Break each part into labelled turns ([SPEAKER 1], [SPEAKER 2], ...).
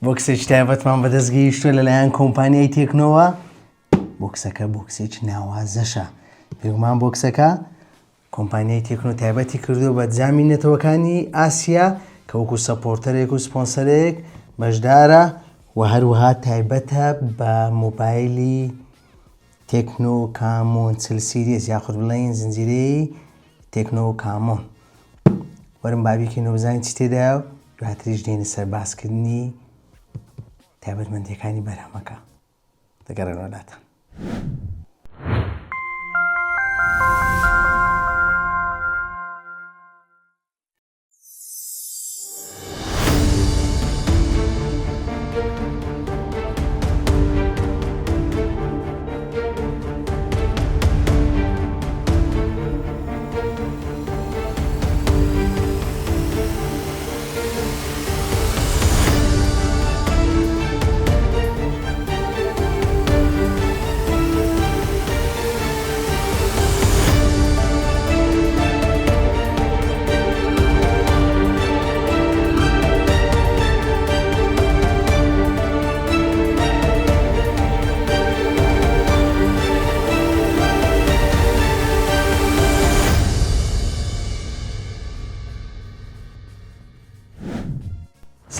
[SPEAKER 1] بۆکسێکی تایبەتمان بەدەست گەیشتووە لەلایەن کۆمپانیای تێکنۆوە. بۆکسەکە بۆکسێکی ناوازەشە. بێگومان بۆکسەکە کۆمپانیای تێکنۆ تایبەتی کردووە بە جامی نەتەوەکانی ئاسیا کە وەکو supporter ێک و سپۆنسەرێک بەشدارە و هەروەها تایبەتە بە مۆبایلی تێکنۆ کامۆن چل series یاخود بڵێین زنجیرەی تێکنۆ کامۆن. وەرن با بیکەینەوە بزانین چی تێدایە و دواتریش دێینە سەر باسکردنی تایبەتمەندیەکانی بەرهەمەکە. دەگەڕێنەوە لاتان.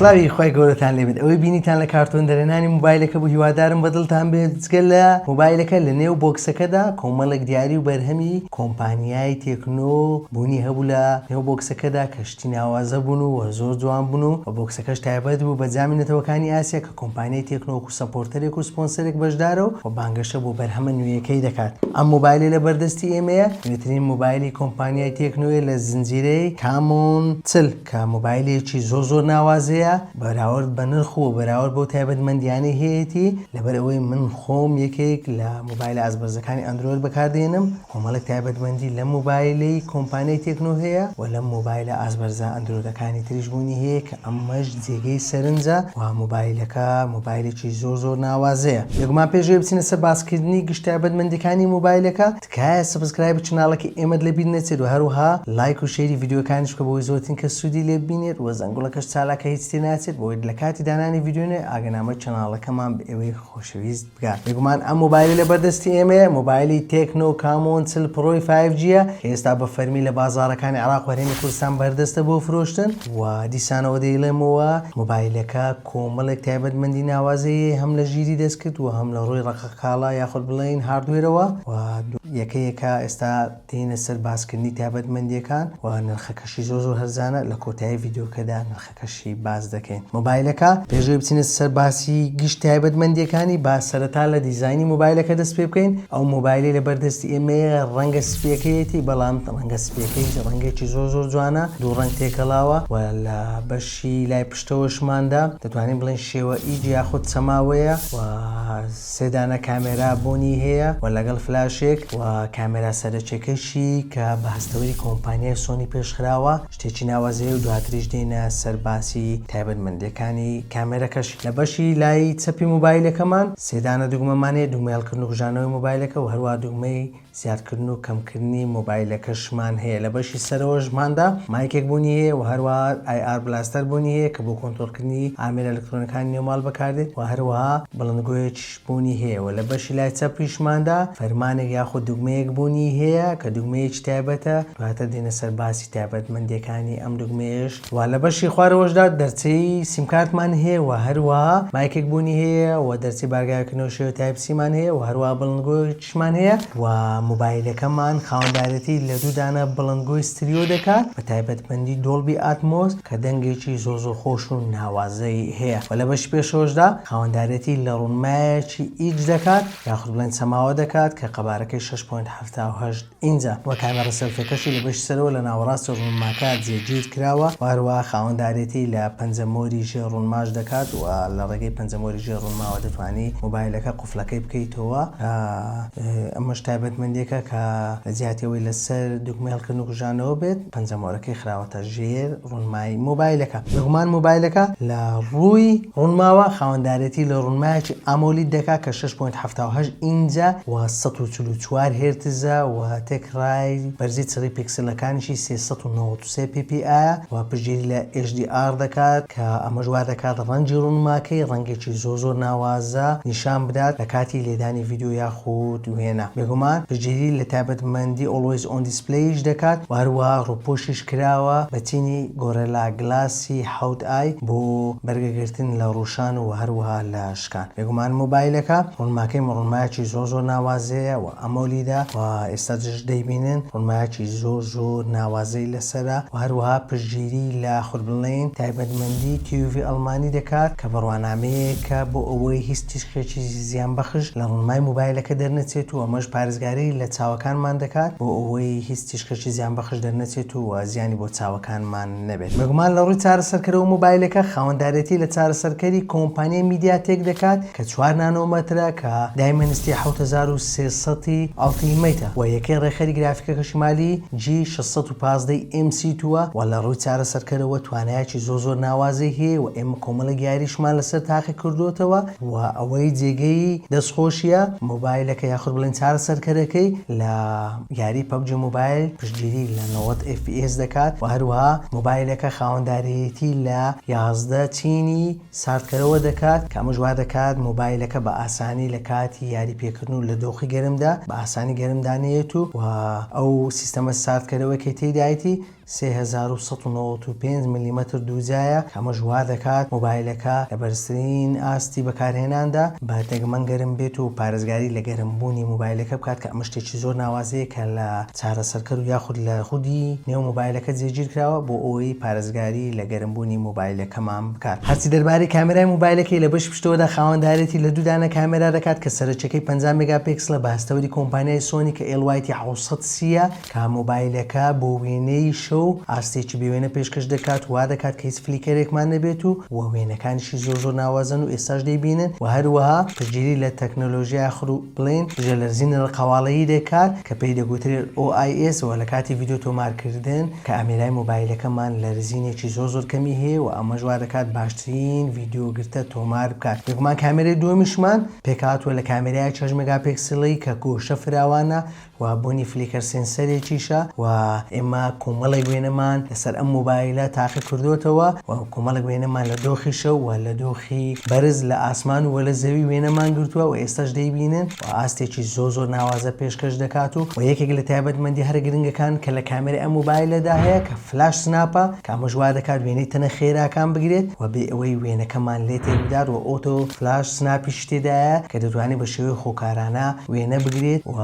[SPEAKER 1] سڵاوی خوای گەورەتان لێبێت ئەوەی بینیتان لە کارتۆن دەرهێنانی موبایلەکە بوو هیوادارم بەدڵتان بێت جگە لە موبایلەکە لە نێو بۆکسەکەدا کۆمەڵێک دیاری و بەرهەمی کۆمپانیای تێکنۆ بوونی هەبوو لە نێو بۆکسەکەدا کە شتی ناوازە بوون و زۆر جوان بوون و بۆکسەکەش تایبەت بوو بە جامی نەتەوەکانی ئاسیا کە کۆمپانیای تێکنۆ وەکو supporter ێک و سپۆنسەرێک بەشدارە و بانگەشە بۆ بەرهەمە نوێیەکەی دەکات. ئەم مۆبایلەی لە بەردەستی ئێمەیە نوێترین مۆبایلی کۆمپانیای تێکنۆیە لە زنجیرەی کامۆن 40 کە مۆبایلێکی زۆر زۆر ناوازەیە بەراورد بە نرخ و بەراورد بەو تایبەتمەندیانەی هەیەتی لەبەرئەوەی من خۆم یەکێک لە مۆبایلە ئاستبەرزەکانی ئەندرۆید بەکاردێنم کۆمەڵێک تایبەتمەندی لەم مۆبایلەی کۆمپانیای تێکنۆ هەیە و لەم مۆبایلە ئاستبەرزە ئەندرۆیدەکانی تریش بوونی هەیە کە ئەمەش جێگەی سەرنجە و مۆبایلەکە مۆبایلێکی زۆر زۆر ناوازەیە. بێگومان پێش ئەوەی بچینە سەر باسکردنی گشت تایبەتمەندیەکانی مۆبایلەکە تکایە subscribe ی channel ەکەی ئێمەت لەبیر نەچێت و هەروەها لایک و share ی ڤیدیۆکانیش بکە بۆ ئەوەی زۆرترین کەس سوودی لێ ببینێت و زەنگوڵەکەش چالاکە هیچ تێناچێت بۆ ئەوەی لە کاتی دانانی ڤیدیۆ نوێ ئاگەنامەی channel ەکەمان بە ئێوەی خۆشەویست بگات. بێگومان ئەم مۆبایلەی لە بەردەستی ئێمەیە مۆبایلی تێکنۆ کامۆن 40 پرۆی 5G یە کە ئێستا بە فەرمی لە بازاڕەکانی عێراق و هەرێمی کوردستان بەردەستە بۆ فرۆشتن و دیسانەوە دەیڵێمەوە مۆبایلەکە کۆمەڵێک تایبەتمەندی ناوازەی هەیە هەم لە ژیری دەستکرد و هەم لە ڕووی ڕەقەکاڵا یاخود بڵێین hardware ەوە و یەکە یەکە ئێستا دێینە سەر باسکردنی تایبەتمەندیەکان و نرخەکەشی زۆر زۆر هەرزانە لە کۆتایی ڤیدیۆکەدا نرخەکەشی باس دەکەین. مۆبایلەکە پێش ئەوەی بچینە سەر باسی گشت تایبەتمەندیەکانی با سەرەتا لە دیزاینی مۆبایلەکە دەست پێ بکەین. ئەو مۆبایلەی لە بەردەستی ئێمەیە ڕەنگە سپیەکەیەتی بەڵام ڕەنگە سپیەکەی ڕەنگێکی زۆر زۆر جوانە دوو ڕەنگ تێکەڵاوە و لە بەشی لای پشتەوەشماندا دەتوانین بڵێین شێوە ئیج یاخود چەماوەیە و سێ دانە کامێرا بوونی هەیە و لەگەڵ فلاشێک و کامێرا سەرەکیەکەشی کە بە هەستەوەری کۆمپانیای سۆنی پێشخراوە شتێکی ناوازەیە و دواتریش دێینە سەر باسی تایبەتمەندیەکانی کامێرەکەش. لە بەشی لای چەپی مۆبایلەکەمان سێ دانە دوگمەمان هەیە دوگمەی هەڵکردن و کوژانەوەی مۆبایلەکە و هەروەها دوگمەی زیادکردن و کەمکردنی مۆبایلەکەشمان هەیە. لە بەشی سەرەوەشماندا mic ێک بوونی هەیە و هەروەها IR blaster بوونی هەیە کە بۆ کۆنترۆڵکردنی ئامێرە ئەلکترۆنەکانی نێو ماڵ بەکاردێت و هەروەها بڵندگۆیەکیش بوونی هەیە و لە بەشی لای چەپیشماندا فەرمانێک یاخود دوگمەیەک بوونی هەیە کە دوگمەیەکی تایبەتە، دواتر دێینە سەر باسی تایبەتمەندییەکانی ئەم دوگمەیەش و لە بەشی خوارەوەشدا دەرچەی سیمکارتمان هەیە و هەروەها mic ێک بوونی هەیە و دەرچەی بارگاویکردنەوەی شێوەی Type C مان هەیە و هەروەها بڵندگۆیەکیشمان هەیە و مۆبایلەکەمان خاوەندارێتی لە دوو دانە بڵندگۆی ستریۆ دەکات بە تایبەتمەندی Dolby Atmos کە دەنگێکی زۆر زۆر خۆش و ناوازەی هەیە و لە بەشی پێشەوەشدا خاوەندارێتی لە ڕوونمایەکی ئیج دەکات یاخود بڵێن چەماوە دەکات کە قەبارەکەی 6.78 ئینجە و کامێڕە سێڵفیەکەشی لە بەشی سەرەوە لە ناوەڕاستی ڕوونماکە جێگیر کراوە و هەروەها خاوەندارێتی لە پەنجەمۆری ژێر ڕوونماش دەکات و لە ڕێگەی پەنجەمۆری ژێر ڕوونماوە دەتوانی مۆبایلەکە قفلەکەی بکەیتەوە کە ئەمەش تایبەتمەندی. تایبەتمەندیەکە کە لە جیاتی ئەوەی لەسەر دوگمەی هەڵکردن و کوژانەوە بێت پەنجەمۆرەکەی خراوەتە ژێر ڕوونمای مۆبایلەکە. بێگومان مۆبایلەکە لە ڕووی ڕوونماوە خاوەندارێتی لە ڕوونمایەکی AMOLED دەکات کە 6.78 ئینجە و 144 هێرتزە و تێکڕای بەرزی چڕی پیکسلەکانیشی 393 PPI ە و پشتگیری لە HDR دەکات کە ئەمەش وا دەکات ڕەنگی ڕوونماکەی ڕەنگێکی زۆر زۆر ناوازە نیشان بدات لە کاتی لێدانی ڤیدیۆ یاخود وێنە. بێگومان پشتگیری لە تایبەتمەندی Always On Display یش دەکات و هەروەها ڕووپۆشیش کراوە بە چینی Gorilla Glass ی 7 i بۆ بەرگەگرتن لە ڕووشان و هەروەها لە شکان. بێگومان مۆبایلەکە ڕوونماکەی ڕوونمایەکی زۆر زۆر ناوازەیە و AMOLED ە و ئێستاش دەیبینن ڕوونمایەکی زۆر زۆر ناوازەی لەسەرە و هەروەها پشتگیری لە خود بڵێین تایبەتمەندی TUV ئەڵمانی دەکات کە بڕوانامەیەکە بۆ ئەوەی هیچ تیشکێکی زیانبەخش لە ڕوونمای مۆبایلەکە دەرنەچێت و ئەمەش پارێزگاری لە چاوەکانمان دەکات بۆ ئەوەی هیچ تیشکێکی زیانبەخش دەرنەچێت و زیانی بۆ چاوەکانمان نەبێت. بێگومان لە ڕووی چارەسەرکەرەوە مۆبایلەکە خاوەندارێتی لە چارەسەرکەری کۆمپانیای MediaTek دەکات کە چوار نانۆمەترە کە Dimensity 7300 ی Ultimate ە و یەکەی ڕێکخەری گرافیکەکەشی Mali G 615 ی MC2 ە و لە ڕووی چارەسەرکەرەوە توانایەکی زۆر زۆر ناوازەی هەیە و ئێمە کۆمەڵێک یاریشمان لەسەر تاقی کردۆتەوە و ئەوەی جێگەی دەستخۆشیە مۆبایلەکە یاخود بڵێن چارەسەرکەرەکەی لە یاری PUBG Mobile پشتگیری لە 90 FPS دەکات و هەروەها مۆبایلەکە خاوەندارێتی لە 11 چینی ساردکەرەوە دەکات کە ئەمەش وا دەکات مۆبایلەکە بە ئاسانی لە کاتی یاری پێکردن و لە دۆخی گەرمدا بە ئاسانی گەرم دانەیەت و ئەو سیستەمە ساردکەرەوە کە تێیدایەتی 3195 ملیمەتر دووجایە کە ئەمەش وا دەکات مۆبایلەکە لە بەرزترین ئاستی بەکارهێناندا بە دەگمەن گەرم بێت و پارێزگاری لە گەرمبوونی مۆبایلەکە بکات کە ئەمە شتێکی زۆر ناوازەیە کە لە چارەسەرکەر و یاخود لە خودی نێو مۆبایلەکە جێگیر کراوە بۆ ئەوەی پارێزگاری لە گەرمبوونی مۆبایلەکەمان بکات. هەرچی دەربارەی کامێرای مۆبایلەکەی لە بەشی پشتەوەدا خاوەندارێتی لە دوو دانە کامێرا دەکات کە سەرەکیەکەی 50 مێگاپێکسلە بە هەستەوەری کۆمپانیای سۆنی کە LYT 700 C یە کە مۆبایلەکە بۆ وێنەی شەو ئاستێکی بێ وێنە پێشکەش دەکات وا دەکات کە هیچ flicker ێکمان نەبێت و و وێنەکانیشی زۆر زۆر ناوازەن و ئێستاش دەیبینن و هەروەها پشتگیری لە تەکنەلۆژیای یاخود بڵێین دژەلەرزینی ڕقەواڵەیی دەکات کە پێی دەگوترێت OIS و لە کاتی ڤیدیۆ تۆمارکردن کامێرای مۆبایلەکەمان لەرزینێکی زۆر زۆر کەمی هەیە و ئەمەش وا دەکات باشترین ڤیدیۆ گرتە تۆمار بکات. بێگومان کامێرای دووەمیشمان پێکهاتووە لە کامێرایەکی هەشت مێگاپێکسڵی کە گۆشە فراوانە و بوونی flicker sensor ێکیشە و ئێمە کۆمەڵێک وێنەمان لەسەر ئەم مۆبایلە تاقی کردووەتەوە و کۆمەڵێک وێنەمان لە دۆخی شەو و لە دۆخی بەرز لە ئاسمان و لە زەوی وێنەمان گرتووە و ئێستاش دەیبینن و ئاستێکی زۆر زۆر ناوازە پێشکەش دەکات و و یەکێک لە تایبەتمەندی هەرە گرنگەکان کە لە کامێرای ئەم مۆبایلەدا هەیە کە flash snap ە کە ئەمەش وا دەکات وێنەی تەنە خێراکان بگرێت و بێ ئەوەی وێنەکەمان لێ تێک بدات و auto flash snap یش تێدایە کە دەتوانێت بە شێوەی خۆکارانە وێنە بگرێت و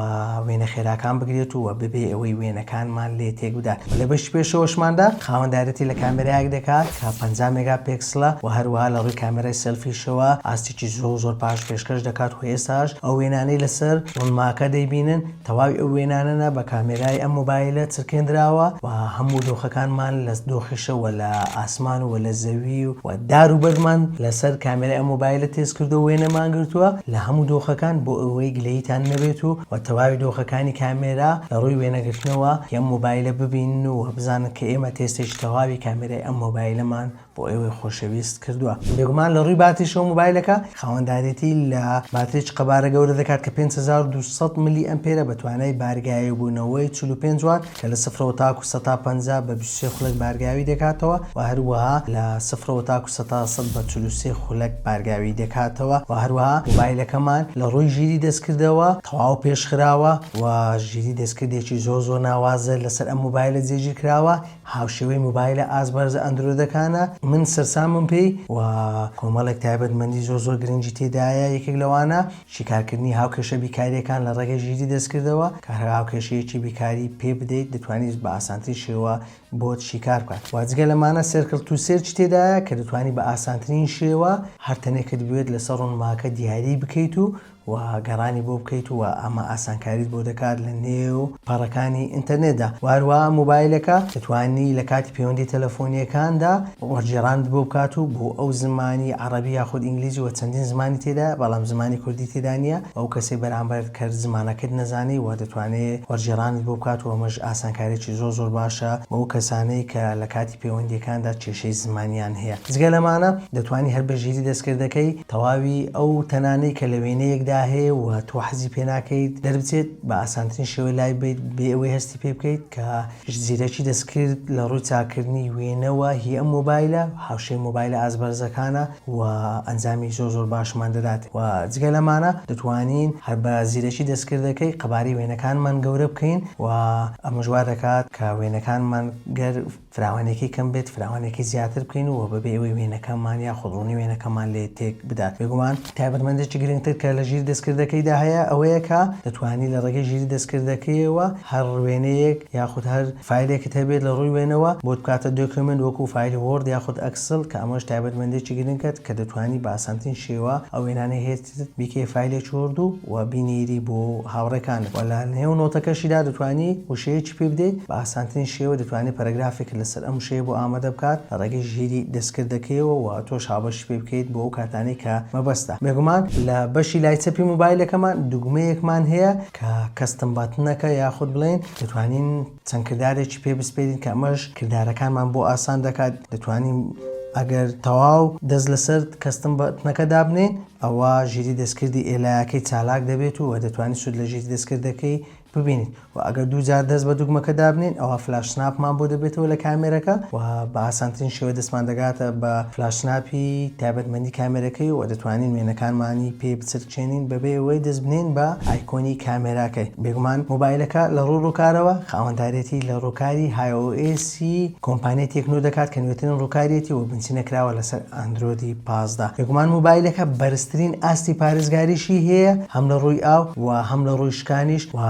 [SPEAKER 1] وێنە خێراکان بگرێت و بەبێ ئەوەی وێنەکانمان لێ تێک بدات و لە بەشی پێشەوەشماندا خاوەندارێتی لە کامێرایەک دەکات کە 50 مێگا پێکسلە و هەروەها لە ڕووی کامێرای سێلفیشەوە ئاستێکی زۆر زۆر باش پێشکەش دەکات و ئێستاش ئەو وێنانەی لەسەر ڕوونماکە دەیبینن تەواوی ئەو وێنانەنە بە کامێرای ئەم مۆبایلە چرکێندراوە و هەموو دۆخەکانمان لە دۆخی شەو و لە ئاسمان و لە زەوی و دار و بەردمان لەسەر کامێرای ئەم مۆبایلە تێست کردووە وێنەمان گرتووە لە هەموو دۆخەکان بۆ ئەوەی گلەییتان نەبێت و و تەواوی دۆخەکانی کامێرا لە ڕووی وێنەگرتنەوە ئەم مۆبایلە ببینن و بزانن کە ئێمە تێستێکی تەواوی کامێرای ئەم مۆبایلەمان بۆ ئێوەی خۆشەویست کردووە. بێگومان لە ڕووی باتریشەوە مۆبایلەکە خاوەندارێتی لە باتریی قەبارە گەورە دەکات کە 5200 ملی ئەمپێرە بە توانای بارگاویبوونەوەی 45 وات کە لە سفرەوە تاکو سەتا 50 بە 23 خولەک بارگاوی دەکاتەوە و هەروەها لە سفرەوە تاکو سەتا 100 بە 43 خولەک بارگاوی دەکاتەوە و هەروەها مۆبایلەکەمان لە ڕووی ژیری دەستکردەوە تەواو پێشخراوە و ژیری دەستکردێکی زۆر زۆر ناوازە لەسەر ئەم مۆبایلە جێگیر کراوە هاوشێوەی مۆبایلە ئاست بەرزە ئەندرۆیدەکانە، من سەرسامم پێی و کۆمەڵێک تایبەتمەندی زۆر زۆر گرنگی تێدایە، یەکێک لەوانە شیکارکردنی هاوکێشە بیکارییەکان لە ڕێگەی ژیری دەستکردەوە، کە هەر هاوکێشەیەکی بیکاری پێ بدەیت دەتوانیت بە ئاسانترین شێوە بۆت شیکار بکات و جگە لەمانە Circle to Search تێدایە کە دەتوانی بە ئاسانترین شێوە هەر تەنێکت بوێت لەسەر ڕوونماکە دیاری بکەیت و. و گەڕانی بۆ بکەیت و ئەمە ئاسانکاریت بۆ دەکات لە نێو پەڕەکانی ئینتەرنێتدا و هەروەها مۆبایلەکە دەتوانی لە کاتی پەیوەندی تەلەفۆنیەکاندا وەرگێڕانت بۆ بکات و بۆ ئەو زمانی عەڕەبی یاخود ئینگلیزی و چەندین زمانی تێدایە بەڵام زمانی کوردی تێدا نییە و ئەو کەسەی بەرامبەرت کەر زمانەکەت نەزانی و دەتوانێ وەرگێڕانت بۆ بکات و ئەمەش ئاسانکاریەکی زۆر زۆر باشە بۆ ئەو کەسانەی کە لە کاتی پەیوەندیەکاندا کێشەی زمانیان هەیە. جگە لەمانە دەتوانی هەر بە ژیری دەستکردەکەی تەواوی ئەو تەنانەی کە لە وێنەیەکدا هەیە و تۆ حەزی پێ ناکەیت دەربچێت بە ئاسانترین شێوە لای بەیت بێ ئەوەی هەستی پێ بکەیت کە زیرەکی دەستکرد لە ڕووی چاککردنی وێنەوە هی ئەم مۆبایلە هاوشێوەی مۆبایلە ئاست بەرزەکانە و ئەنجامی زۆر زۆر باشمان دەدات و جگە لەمانە دەتوانین هەر بە زیرەکی دەستکردەکەی قەبارەی وێنەکانمان گەورە بکەین و ئەمەش وا دەکات کە وێنەکانمان گەر فراوانیەکەی کەم بێت فراوانیەکەی زیاتر بکەین و بەبێ ئەوەی وێنەکەمان یاخود ڕوونی وێنەکەمان لێ تێک بدات. بێگومان تایبەتمەندێکی گرنگتر کە لە ژیری دەستکردەکەیدا هەیە ئەوەیە کە دەتوانی لە ڕێگەی ژیری دەستکردەکەیەوە هەر وێنەیەک یاخود هەر فایلێکت هەبێت لە ڕووی وێنەوە بۆت بکاتە document وەکو فایلی Word یاخود Excel کە ئەمەش تایبەتمەندێکی گرنگە کە دەتوانی بە ئاسانترین شێوە ئەو وێنانەی هەیە بیکەیە فایلێکی Word و و بینێری بۆ هاوڕێکانت و لە نێو نۆتەکەشیدا دەتوانی وشەیەکی پێ بدەیت بە ئاسانترین شێوە دەتوانێت پەرەگرافێکت لەسەر ئەم وشەیە بۆ ئامادە بکات لە ڕێگەی ژیری دەستکردەکەیەوە و تۆش هاوبەشی پێ بکەیت بۆ ئەو کاتانەی کە مەبەستە. بێگومان لە بەشی لای چەپی مۆبایلەکەمان دوگمەیەکمان هەیە کە custom button ەکە یاخود بڵێین دەتوانین چەند کردارێکی پێ بسپێرین کە ئەمەش کردارەکانمان بۆ ئاسان دەکات دەتوانین ئەگەر تەواو دەست لەسەر custom button ەکە دابنێین ئەوا ژیری دەستکردی AI ەکەی چالاک دەبێت و دەتوانیت سوود لە ژیری دەستکردەکەی ببینیت و ئەگەر دووجار دەست بە دوگمەکە دابنێین ئەوا flash snap مان بۆ دەبێتەوە لە کامێرەکە و بە ئاسانترین شێوە دەستمان دەگاتە بە flash snap ی تایبەتمەندی کامێرەکەی و دەتوانین وێنەکانمانی پێ بچرچێنین بەبێ ئەوەی دەست بنێین بە ئایکۆنی کامێراکەی. بێگومان مۆبایلەکە لە ڕوو ڕووکارەوە خاوەندارێتی لە ڕووکاری HiOS ی کۆمپانیای تێکنۆ دەکات کە نوێترین ڕووکاریەتی و بنچینە کراوە لەسەر ئەندرۆدی 15. بێگومان مۆبایلەکە بەرزترین ئاستی پارێزگاریشی هەیە هەم لە ڕووی ئاو و هەم لە ڕووی شکانیش و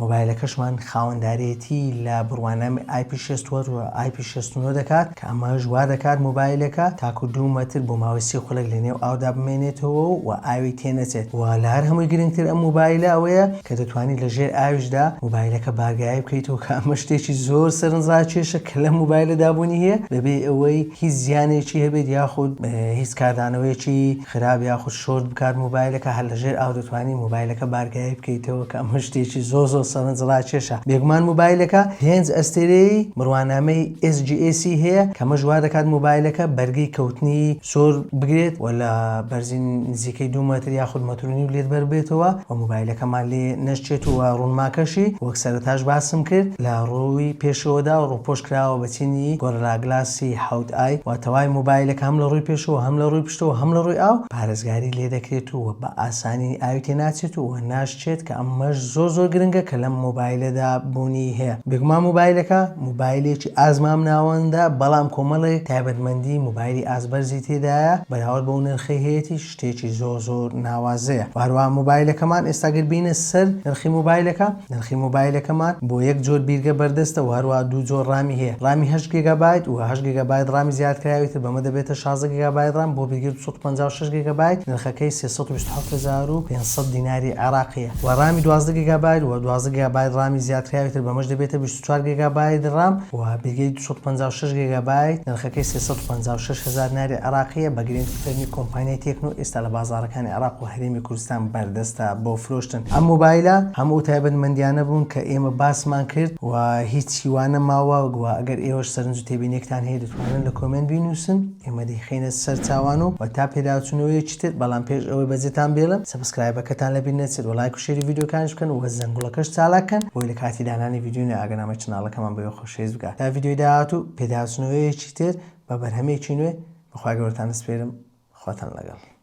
[SPEAKER 1] مۆبایلەکەشمان خاوەندارێتی لە بڕوانامەی IP68 و IP69 دەکات کە ئەمەش وا دەکات مۆبایلەکە تاکو دوو مەتر بۆ ماوەی 30 خولەک لە نێو ئاودا بمێنێتەوە و ئاوی تێنەچێت و لە هەر هەمووی گرنگتر ئەم مۆبایلە ئەوەیە کە دەتوانیت لە ژێر ئاویشدا مۆبایلەکە بارگاوی بکەیتەوە کە ئەمە شتێکی زۆر سەرنجڕاکێشە کە لەم مۆبایلەدا بوونی هەیە بەبێ ئەوەی هیچ زیانێکی هەبێت یاخود هیچ کاردانەوەیەکی خراپ یاخود شۆرت بکات مۆبایلەکە هەر لە ژێر ئاو دەتوانی مۆبایلەکە بارگاوی بکەیتەوە کە ئەمە شتێکی زۆر زۆر سەرنجڕاکێشە بێگومان مۆبایلەکە پێنج ئەستێرەی بڕوانامەی SGS ی هەیە کە ئەمەش وا دەکات مۆبایلەکە بەرگەی کەوتنی زۆر بگرێت و لە بەرزی نزیکەی دوو مەتر یاخود مەتر و نیو لێت بەربێتەوە و مۆبایلەکەمان لێ نەشچێت و ڕوونماکەشی وەک سەرەتاش باسم کرد لە ڕووی پێشەوەدا ڕووپۆش کراوە بە چینی Gorilla Glass ی 7 i و تەواوی مۆبایلەکە هەم لە ڕووی پێشەوە هەم لە ڕووی پشتەوە هەم لە ڕووی ئاو پارێزگاری لێ دەکرێت و بە ئاسانی ئاوی تێ ناچێت و ناشچێت کە ئەمەش زۆر زۆر گرنگە کە لەم مۆبایلەدا بوونی هەیە. بێگومان مۆبایلەکە مۆبایلێکی ئاست مامناوەندە بەڵام کۆمەڵێک تایبەتمەندی مۆبایلی ئاست بەرزی تێدایە بەراورد بەو نرخەی هەیەتی شتێکی زۆر زۆر ناوازەیە و هەروەها مۆبایلەکەمان ئێستا گەر بینە سەر نرخی مۆبایلەکە نرخی مۆبایلەکەمان بۆ یەک جۆر بیرگە بەردەستە و هەروەها دوو جۆر ڕامی هەیە ڕامی 8 گێگابایت و 8 گێگابایت ڕامی زیادکراوی تر بەمە دەبێتە 16 گێگابایت ڕام بۆ بیرگەی 256 گێگابایت نرخەکەی 327500 دیناری عێراقیە و ڕامی 12 گێگابایت و 12 گێگابایت ڕامی زیادکراوی تر بەمەش دەبێتە 24 گێگابایت ڕام و بیرگەی 256 گێگابایت نرخەکەی 356 هەزار دیناری عێراقیە بە گرێنتی فەرمی کۆمپانیای تێکنۆ ئێستا لە بازاڕەکانی عێراق و هەرێمی کوردستان بەردەستە بۆ فرۆشتن. ئەم مۆبایلە هەموو ئەو تایبەتمەندیانە بوون کە ئێمە باسمان کرد و هیچی وا نەماوە و ئەگەر ئێوەش سەرنج و تێبینیەکتان هەیە دەتوانن لە comment بینووسن ئێمە دەیخەینە سەر چاوان و تا پێداچوونەوەیەکی تر بەڵام پێش ئەوەی بەجێتان بێڵم subscribe ەکەتان لەبیر نەچێت و لایک و share ی ڤیدیۆکانیش بکەن و زەنگوڵەکەش چالاک کەن بۆی لە کاتی دانانی ڤیدیۆ نوێ ئاگەنامەی channel ەکەمان بۆ ئێوە خۆشەویست بگات تا ڤیدیۆی داهاتوو پێداچوونەوەیەکی تر بە بەرهەمێکی نوێ بەخوای گەورەتان دەسپێرم خواتان لەگەڵ.